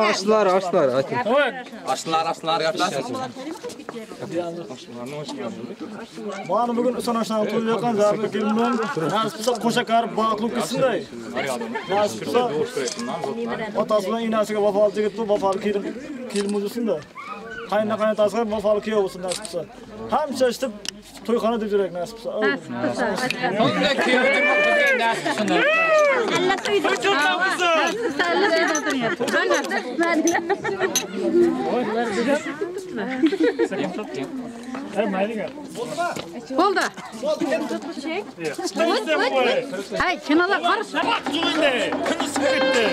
Açtılar, açtılar. Açtılar, açtılar, yaptılar. Bana bugün sonuçtan to'ylayotgan zarbi kelinlar nasib qilsa qo'sha qarib baxtli bo'lsinday. Nasib qilsa otasi bilan enasiga vafoli yigit bo'lib, vafoli kelin bo'lsin-da. Qaynona qaynotasiga vafoli kuyov bo'lsin nasib qilsa. Hamma ishitib to'yxona deb yuraylik nasib qilsa. Unda kuyov qilgan nasib qilsin. Allah to'yda. Allah to'yda o'tiryapti. Bo'ldi. Hay, kinolar qarish. Kun isib ketdi.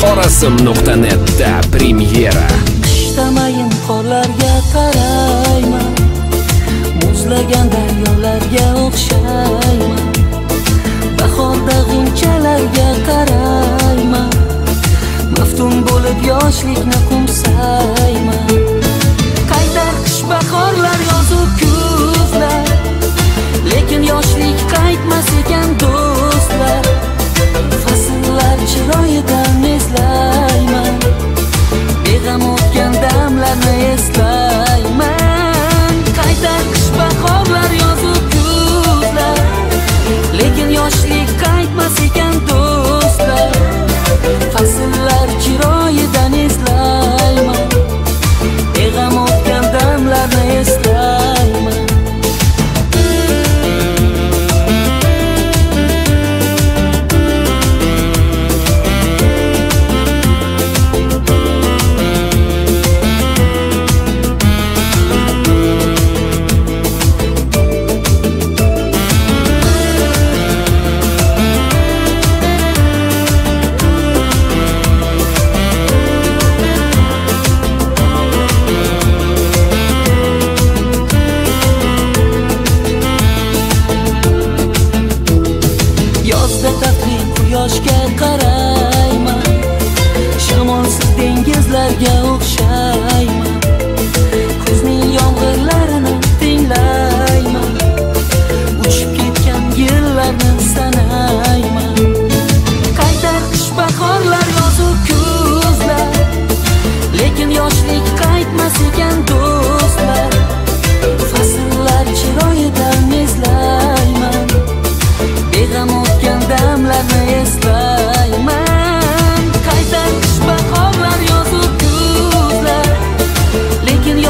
Xorazm.netda premyera. Qishdamayin qorlarga qarayman, muzlagan daryolarga o'xshayman, bahorda g'unchalarga qarayman, maftun bo'lib yoshlikni qo'msayman. Qaytar qish bahorlar, yozu kuzlar, lekin yoshlik qaytmas ekan do'stlar. Fasllar chiroyidan eslayman, beg'am o'tgan damlarni eslayman. Qaytar qish bahorlar, yozu kuzlar, lekin yoshlik qaytmas ekan do'stlar. Fasllar chiroyidan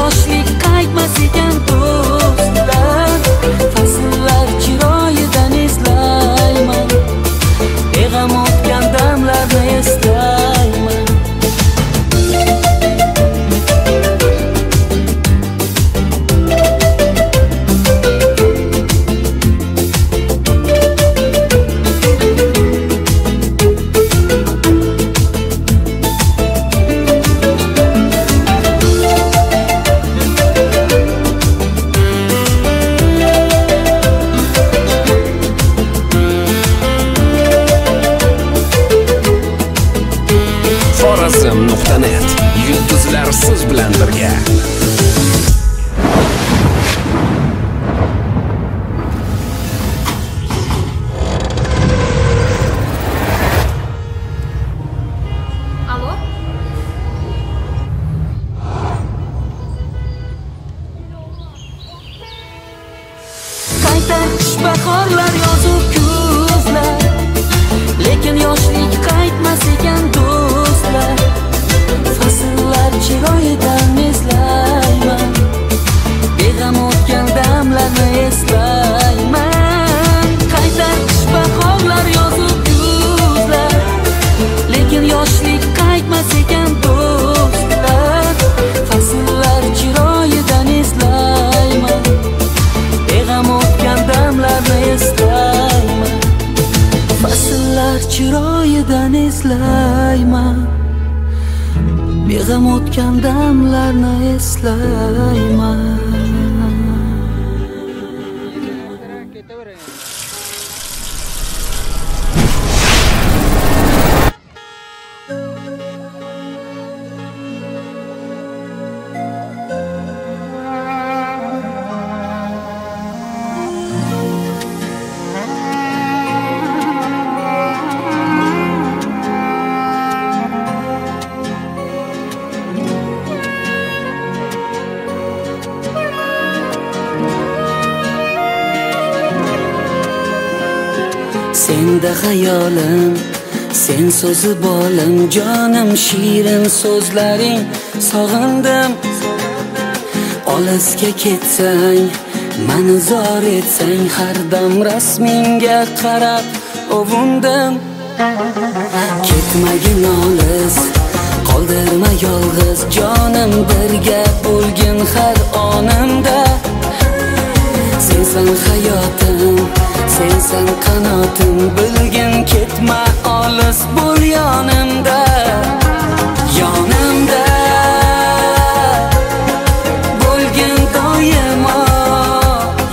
yoshlik qaytmas ekan do'stlar. Fasllar chiroyidan eslayman, beg'am o'tgan damlarni eslayman. Xorazm.net yulduzlar siz bilan birga. Alo? Qaytar qish bahorlar, yozu kuzlar, lekin yoshlik qaytmas ekan do'stlar. Fasllar chiroyidan eslayman, beg'am o'tgan damlarni eslayman. Qaytar qish bahorlar, yozu kuzlar, lekin yoshlik qaytmas ekan do'stlar. Fasllar chiroyidan eslayman, beg'am o'tgan damlarni eslayman. Fasllar chiroyidan eslayman, beg'am o'tgan damlarni eslayman. Senda xayolim, sen so'zi bolim, jonim shirin so'zlaring sog'indim. Olisga ketsang, mani zor etsang, har dam rasmingga qarab ovundim. Ketmagin olis, qoldirma yolg'iz, jonim birga bo'lgin har onimda. Sensan hayotim, sensan qanotim, bilgin ketma olis bo'l yonimda. Yonimda bo'lgin doimo,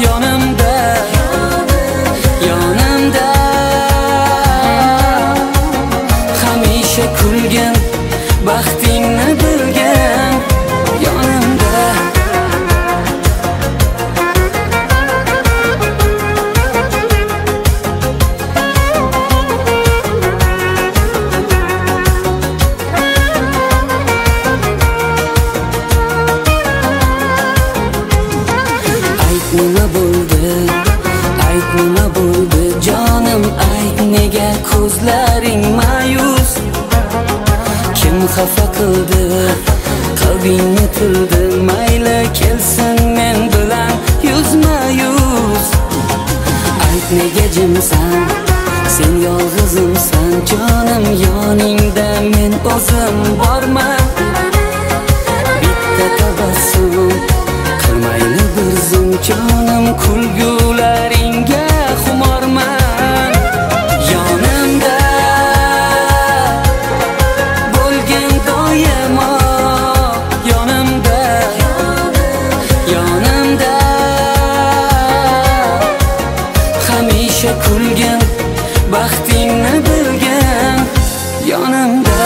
yonimda, yonimda. Hamisha kulgin, baxtingni bilgin, yonimda. Nima bo'ldi, ayt nima bo'ldi, jonim ayt nega ko'zlaring ma'yus? Kim xafa qildi, qalbingni tildi, mayli kelsin men bilan yuzma yuz. Ayt nega jimsan, sen yolg'izimsan, jonim yoningda men o'zim borman. Bitta tabassum qilmayli bir zum, jonim kulgularingga xumorman. Yonimda bo'lgin doimo, yonimda, yonimda. Hamisha kulgin, baxtingni bilgin, yonimda.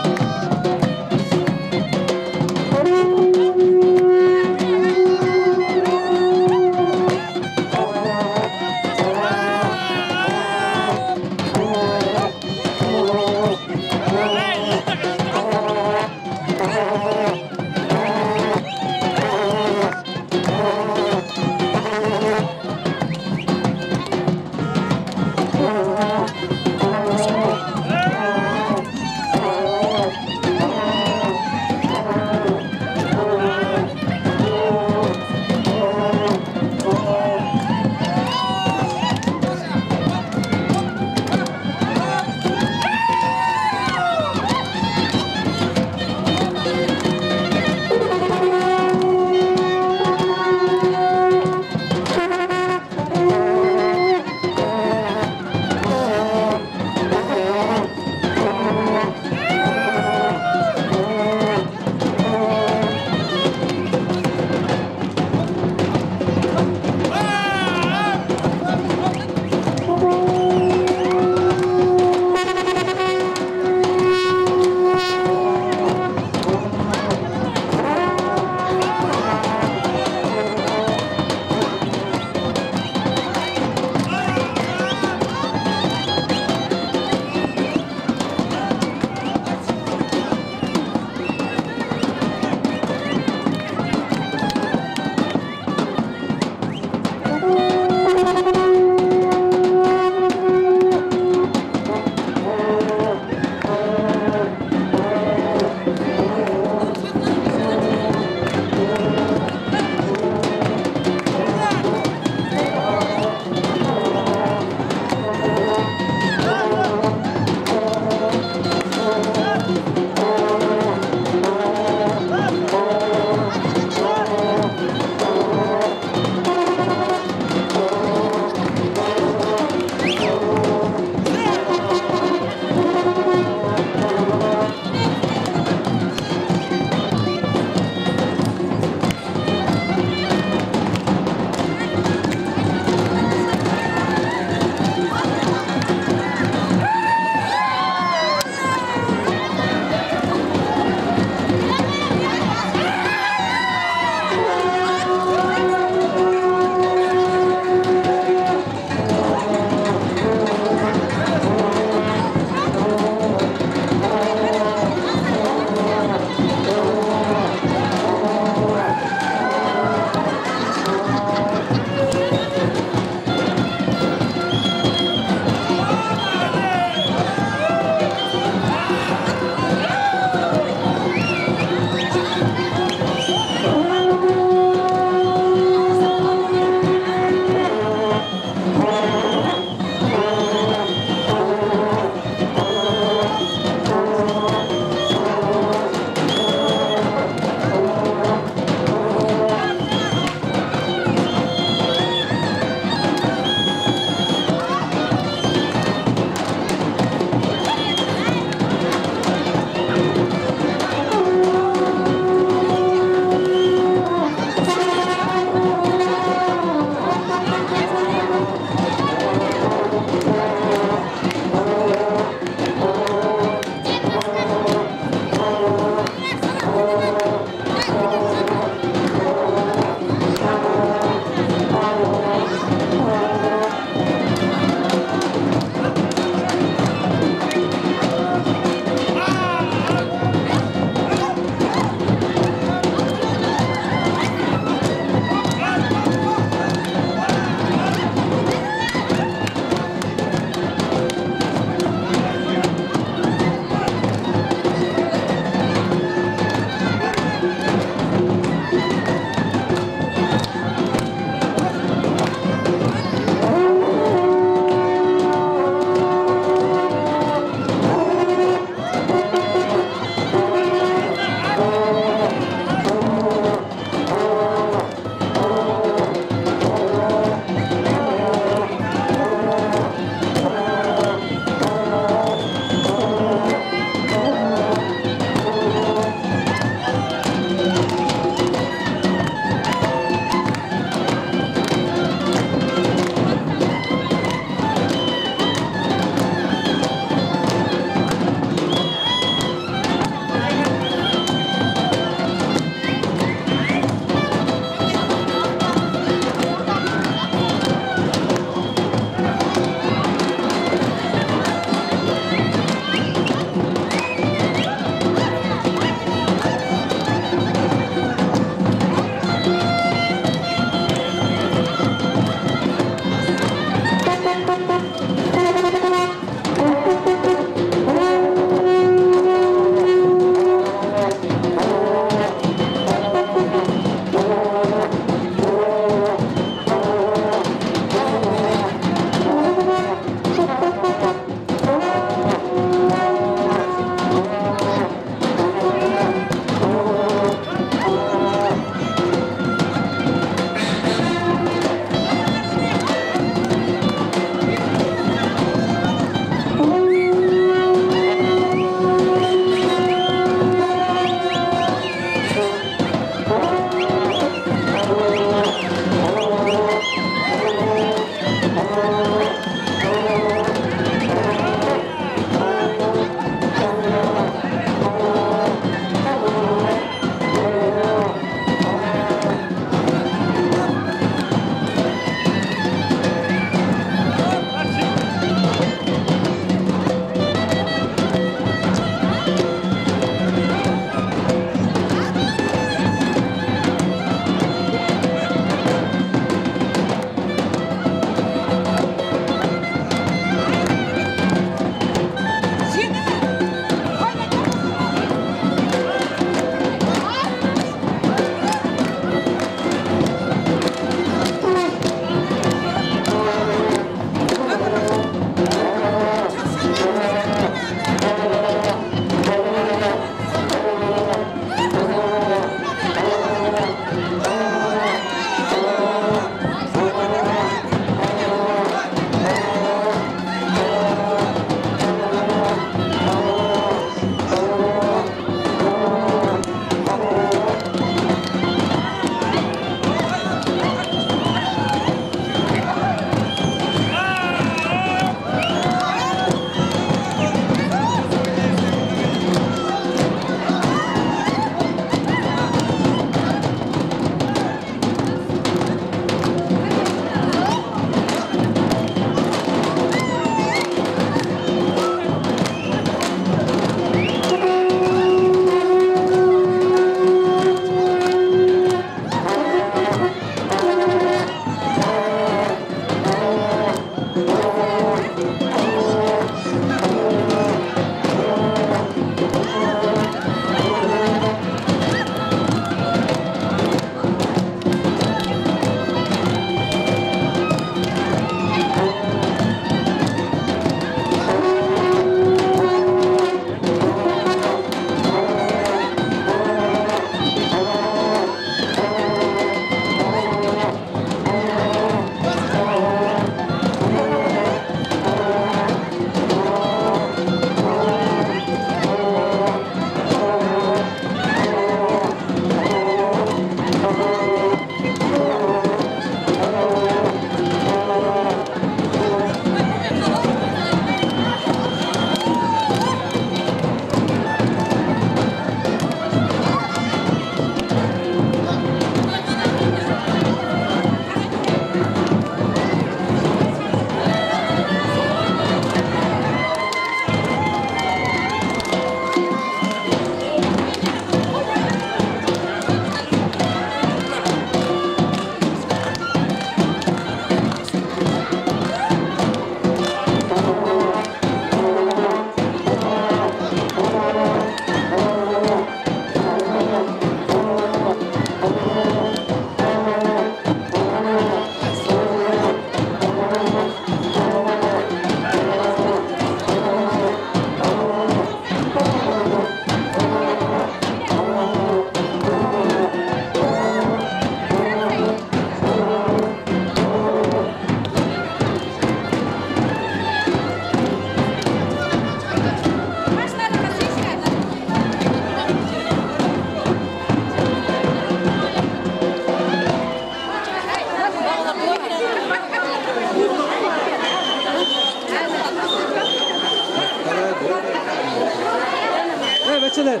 Ey bachalar,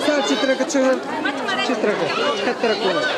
sal chetroqqa chiqing. Chetroqqa, kattaroq bo'ladi.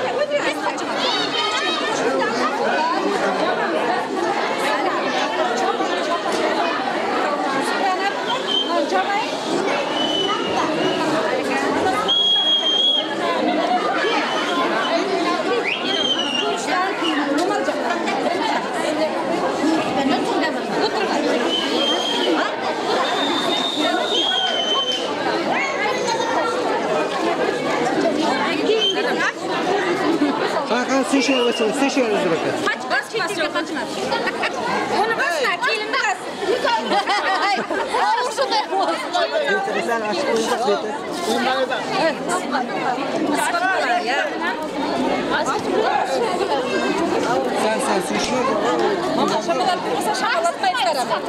Seçiyor özürlü. Kaç çetirge kaçmaz. Onu basma, kelimde bas. Sen seçiyor. Mama şamalar kursa şamalatmayı saramam.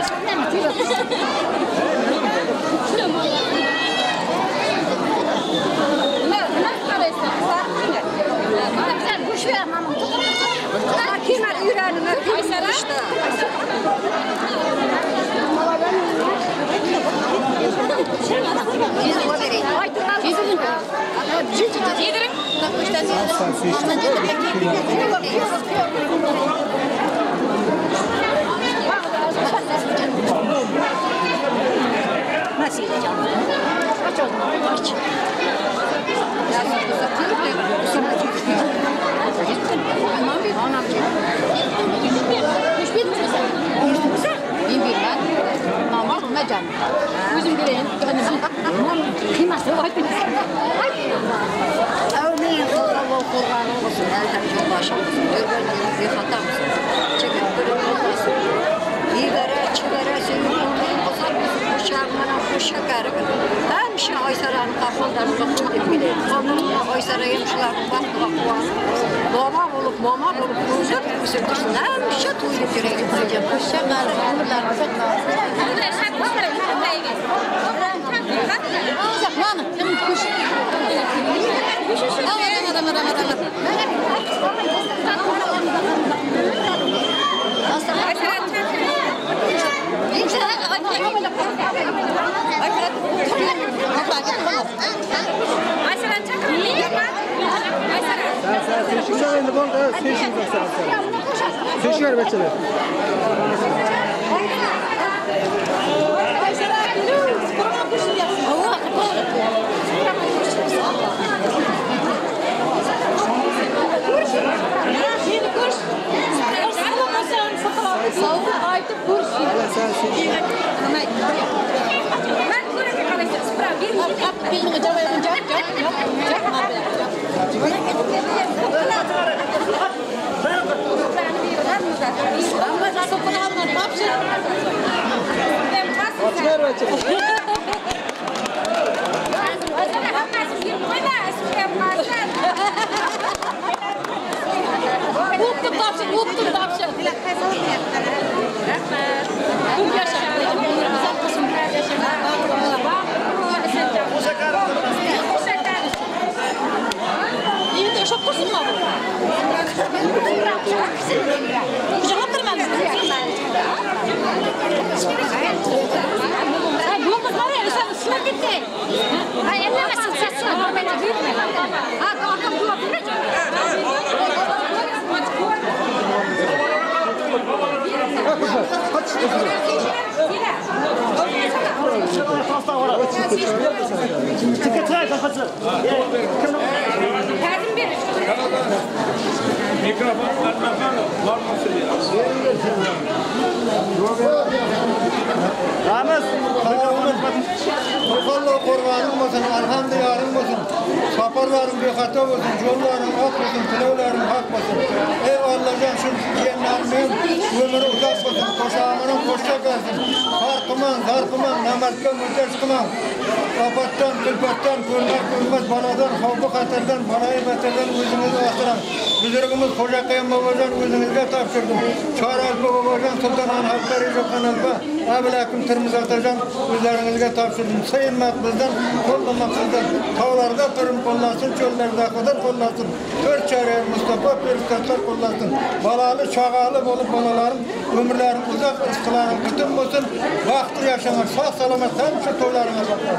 Abulakim Termiz otajon o'zlaringizga topshirdim. Suyunmoq bizdan, qo'llamoq sizdan. Tog'larda pirim qo'llasin, cho'llarda Xidir qo'llasin. To'rt chorak Mustafa perikatlar qo'llasin. Bolali, chog'ali bo'lib bolalarim umrlari uzoq, rizqlari butun bo'lsin. Baxtli yashanglar, sog' salomat hamma to'ylaringiz bo'lsin.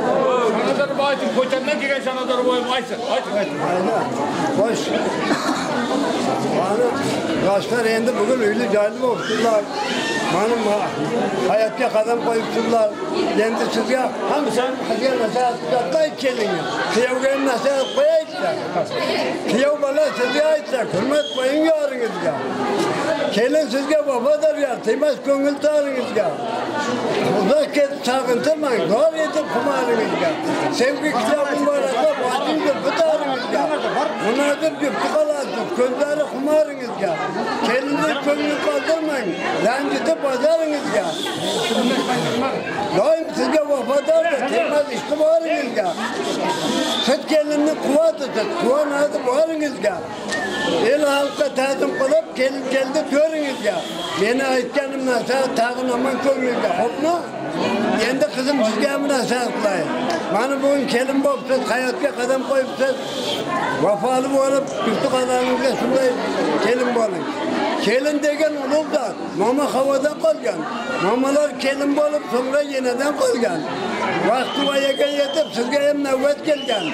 Shonazarboyevning ko'chamdan kelgan Shonazarboyev aytsin. Aytsin. Xo'sh. Mana yoshlar endi bugun uyli joyli bo'libdilar. Mana hayotga qadam qo'yibdilar. Endi sizga ham sizga nasihat qilay keling. Kuyovga ham nasihat qo'yaylik. Kuyov bola sizga aytsa, hurmat qo'ying yoringizga. Kelin sizga vafodor yor, tegmas ko'ngil toringizga. Uzoq ketib sog'intirmang, zor etib xumoringizga. Sevgi kitobi borasa, boshingiz bitoringizga. Munozir jufti qolasiz, ko'zlari xumoringizga. Kelinni ko'ngil qoldirmang, ranjitib bozoringizga. Doim sizga vafodordir, tegmas ishqi boringizga. Siz kelinni quvvatisiz, quvonadi boringizga. El xalqqa ta'zim qilib, kelin keldi to'ringizga. Meni aytganim nasihat tag'in omon ko'ngilga, xo'pmi? Endi qizim sizga ham nasihat qilay. Mana bugun kelin bo'libsiz, hayotga qadam qo'yibsiz. Vafoli bo'lib, jufti qadamingizga shunday kelin bo'ling. Kelin degan ulug' zot, momo havodan qolgan. Momolar kelin bo'lib, so'ngra yenadan qolgan. Vaqti voyaga yetib, sizga ham navbat kelgan.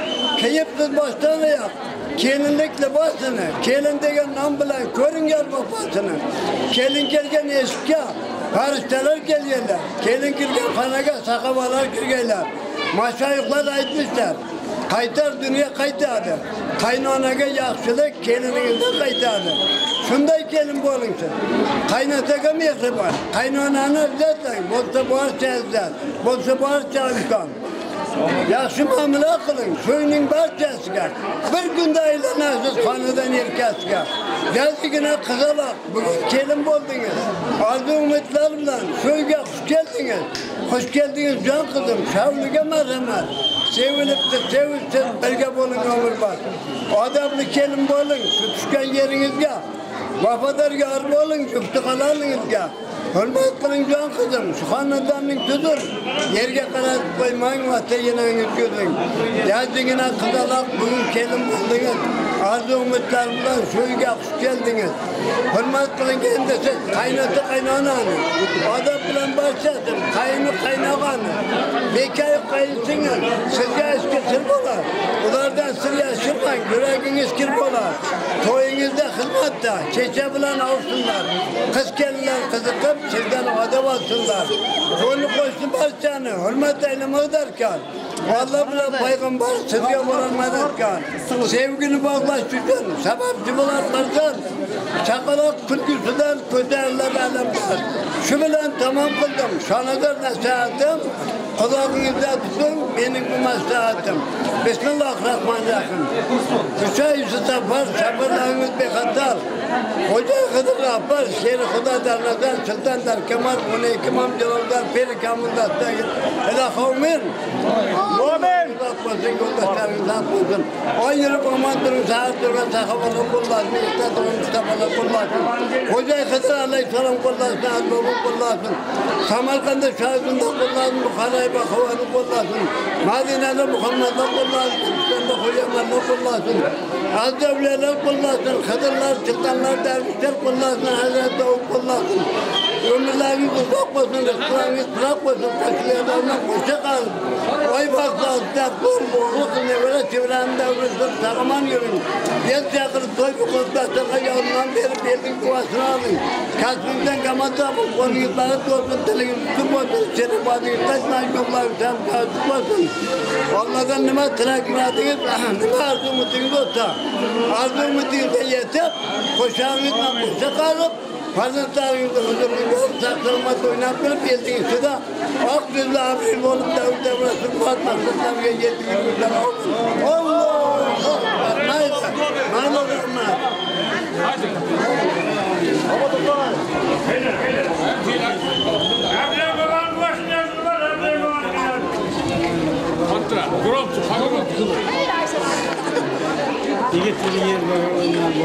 Kiyibsiz boshdan oyoq kelinlik libosini, kelin degan nom bilan ko'ringan vafosini. Kelin kelgan eshikka farishtalar kelganlar, kelin kirgan xonaga sahobalar kirganlar. Mashoyixlar aytmişlar, qaytar dunyo qaytadi. Qaynonaga yaxshilik keliningizdan qaytadi. Shunday kelin bo'ling siz. Qaynotaga mehribon, qaynonani izzatlang, bo'lsa boricha izzat, bo'lsa boricha imkon. Yaxshi muomala qiling, so'yning barchasiga. Bir kunda aylanasiz xonadan erkasiga. Jazigina qizaloq, bugun kelin bo'ldingiz. Orzu umidlar bilan so'yga xush keldingiz. Xush keldingiz jon qizim, shavliga marhamat. Sevilibdi, sevilsiz birga bo'ling umrbod. Odobli kelin bo'ling, shu tushgan yeringizga. Vafodor yor bo'ling, jufti halolingizga. Hurmat qiling jon qizim, shu xonadonning tuzur. Yerga qaratib qo'ymang, ota-enangiz ko'zing. Jazigina qizaloq, bugun kelin bo'ldingiz. Orzu umidlar bilan shu uyga xush keldingiz. Hurmat qiling endi siz qaynota qaynonani, odob bilan barchasi, qayni qaynog'ani, bekayi qayinsingil, sizga ishga sir bo'lar. Ulardan sir yashirmang, yuragingiz kir bo'lar. To'yingizda xizmatda checha bilan ovsinlar. Qiz kelinlar qiziqib, sizdan odob olsinlar. Qo'ni qo'shni barchani hurmat aylamoq darkor. Alloh bilan payg'ambar sizga bo'lar madadkor. Sevgini bog'lash uchun sababchi bo'lar farzand. Chaqaloq kulgisidan ko'tarilar alamlar. Shu bilan tamom qildim. Shonador nasihatim, qulog'ingizda tuting mening bu maslahatim. Bismillahirrohmanirrohim. 3 safar safarlaringiz bexatar. Xo'ja Xidir rahbar, sheri Xudo dar nazar, sulton dar kamol, 12 imom jaloldan, piri kamil dastagir. Ilohi Mo'min. Bo'lsin, yo'ldoshlaringiz haq bo'lsin. Oy yurib omon turing, sahar turgan sahobalar qo'llasin, erta turgan Mustafalar qo'llasin. Xo'ja Xidir alayhissalom qo'llasin, Azbobo qo'llasin. Samarqandda Shohizunda qo'llasin, Buxoroy Baxovani qo'llasin. Madinada Muhammadlar qo'llasin, Turkistonda Xo'jamarlar qo'llasin. Aziz avliyolar qo'llasin, Xidirlar, sultonlar, darvishlar qo'llasin, Hazrat Davud qo'llasin. Ömürleriniz uzoq bo'lsin, rizqlaringiz tiroq bo'lsin, qo'shnilardan qo'sha qolib, oy vaqtlarda qo'l o'g'li nevara chevarani davrasida sog'aman yuring. Yel chaqirib to'y qilib dasturxon yonidan berib elning duosini oling. Kasbingizdan gamat toping, qo'lingiz baxt bo'lsin, tilingiz tutib bo'lsin, sheribodingiz qaytmay yo'llaringiz ham qoziq bo'lsin. Allohdan nima tilak murodingiz, nima orzu umidingiz bo'lsa, orzu umidingizga yetib, qo'shog'ingiz bilan qo'sha qolib, farzandlaringizni huzurli bo'lib, sog'-salomat o'ynab turib, elning ichida oq yuzli abril bo'lib, davr davrasi murod maqsadlarga yetib yuringlar. Allohu akbar. Mayli, mayli rahmat. Yigit yerda o'ynab.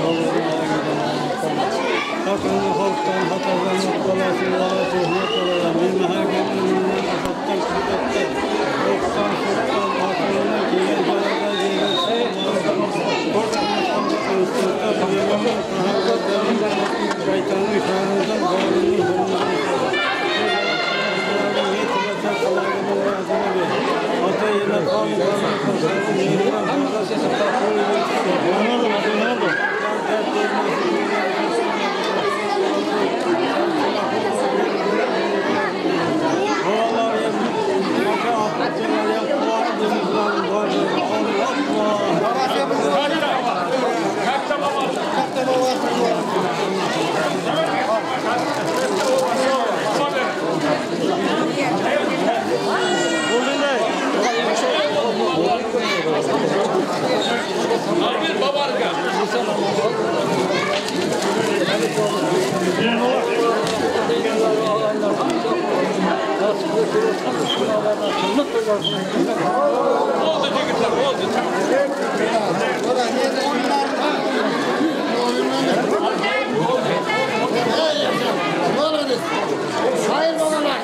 Xalqını xalqdan, xatadan, balası, balası, hürmet bilmə hər afatdan, kudretdən, yoxdan, soxdan, axırına, gələn, gələn, gələn, şeytanın işarından, Oldu çocuklar, oldu. Hayır babalar.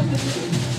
Thank you.